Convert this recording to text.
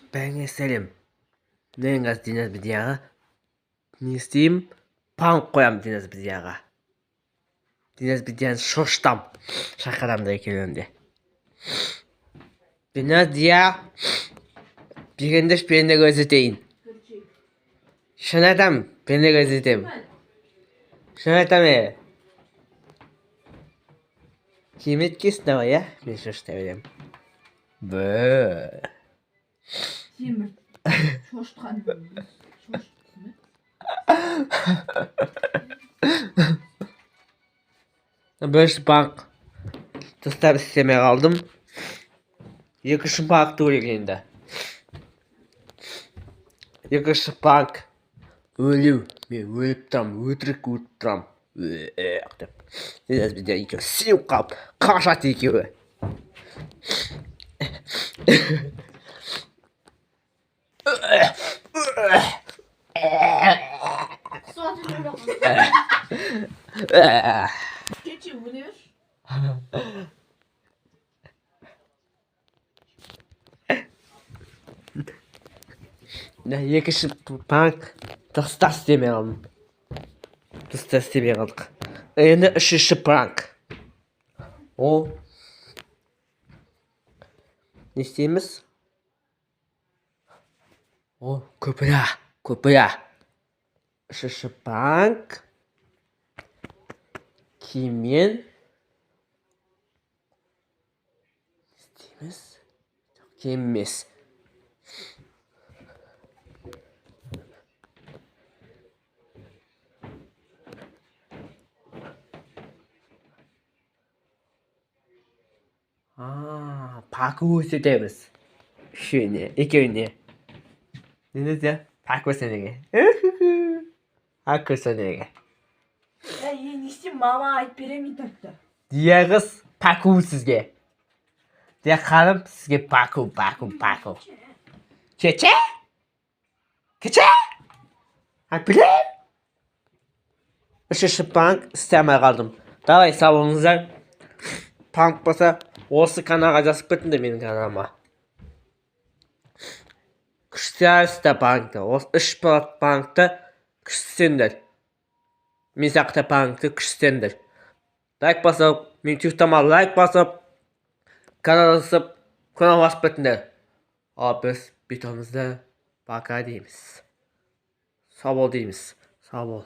Бәріңе сәлем. Мен қазір Диназ Бидияға не істеймін? Пранк қоямын Диназ Бидияға. Диназ Бидияны шошытамын. Шақырамын да екеуін де. Диназ Дия, беріңдерші, біріне көрсетейін. Шын айтамын, біріне көрсетемін. Шын айтамын, е. Керемет кес, давай, иә? Мен шошыта беремін. Бә. Сен бір шошытқан шошыттың ба? Бірінші банк дұрыстап істемей қалдым. Екінші банкті көрейік енді. Екінші банк өлу. Мен өліп тұрамын, өтірік өліп тұрамын. Ө деп. Бізде екеуі сеніп қалып қашады екеуі. Құсып кетші, өле берші. Екінші банк дұрыстап істемей қалдым. Дұрыстап істемей қалдық. Енді үшінші пранк. Ол не істейміз? Ол көпірә, көпірә. Үшінші пранк киіммен не істейміз? Жоқ, киім емес. А, паку көрсетеміз. Үшеуіне, екеуіне. Не деді? Паку сенеге. Паку сенеге. Әй, не істеймін, мама айтып беремін и так та. Дия қыз, паку сізге. Дия ханым, сізге паку, паку, паку. Кече? Кече? А білем? Үшінші пранк істей алмай қалдым. Давай, сау болыңыздар. Пранк болса, осы каналға жазып кетіңдер, менің каналыма. Күшті пранкты. Осы үш пранкты күштісіңдер. Мен сияқты пранкты күштісіңдер. Лайк басып, менің ютубтама лайк басып, канал жазып, канал басып кетіңдер. Ал біз видеомызды пока дейміз. Сау бол дейміз. Сау бол.